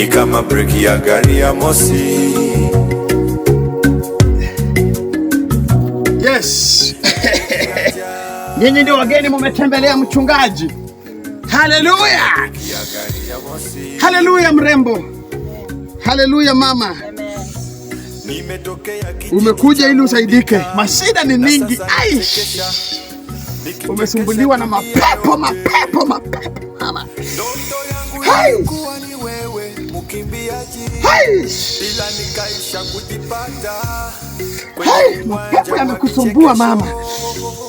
kama breki ya gari ya moshi. Yes. Nyinyi ndio wageni mumetembelea mchungaji. Haleluya. Ya gari ya moshi. Haleluya mrembo. Haleluya mama. Nimetokea kijiji Umekuja ili usaidike. cha Mashida ni na mingi. sasa Aish. nachekesha. Nikichekesha Umesumbuliwa na dunia mapepo, yote. Mapepo, mapepo mama. Ndoto yangu Hai! ilikuwa ni wewe mkimbiaji, Hai! ila nikaisha kujipata kwenye Hai! uwanja Mapepo wa yamekusumbua mama. vichekesho.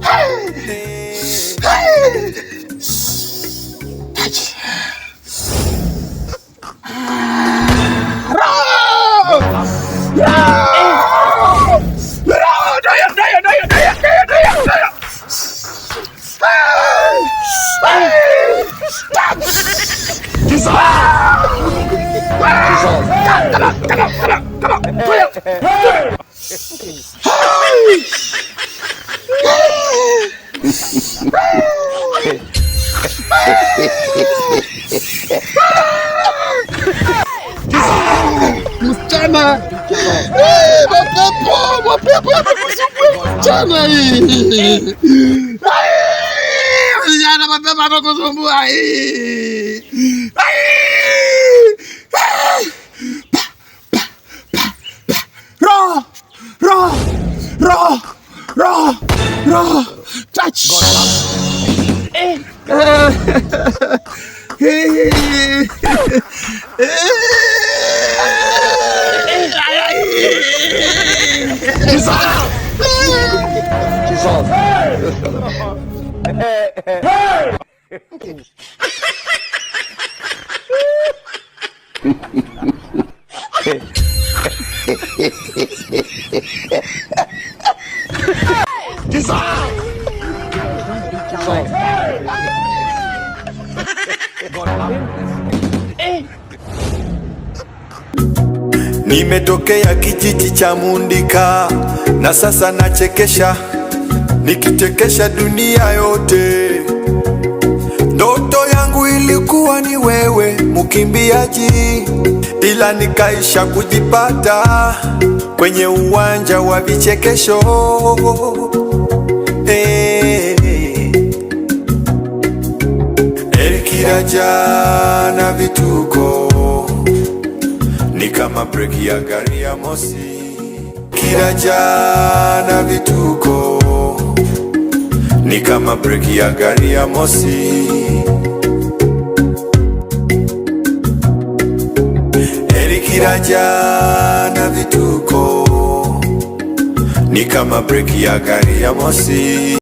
Hai! Eh, Hai! Touch. Roho! Roho! Roho! Ndio, ndio, ndio, ndio, ndio, ndio, ndio. Hai! Hai! Touch! Come on, come on, come on, come on. Tulia. Hai! Msichana. Eh, mapepo, mapepo yamekusumbua msichana hii. Ai, msichana, mapepo yamekusumbua hii. Ai! Ai! Pa, pa, pa, pa. Roho, roho, roho, roho, roho. Touch. Eh. Eh. Eh. Ay, ay. Nimetokea kijiji cha Mundika na sasa nachekesha, nikichekesha dunia yote. Ndoto yangu ilikuwa ni wewe mkimbiaji, ila nikaisha kujipata kwenye uwanja wa vichekesho. Hey. Elkiraja na vituko ni kama breki ya gari ya moshi. Kiraja na vituko ni kama breki ya gari ya moshi. Eli Kiraja na vituko ni kama breki ya gari ya moshi.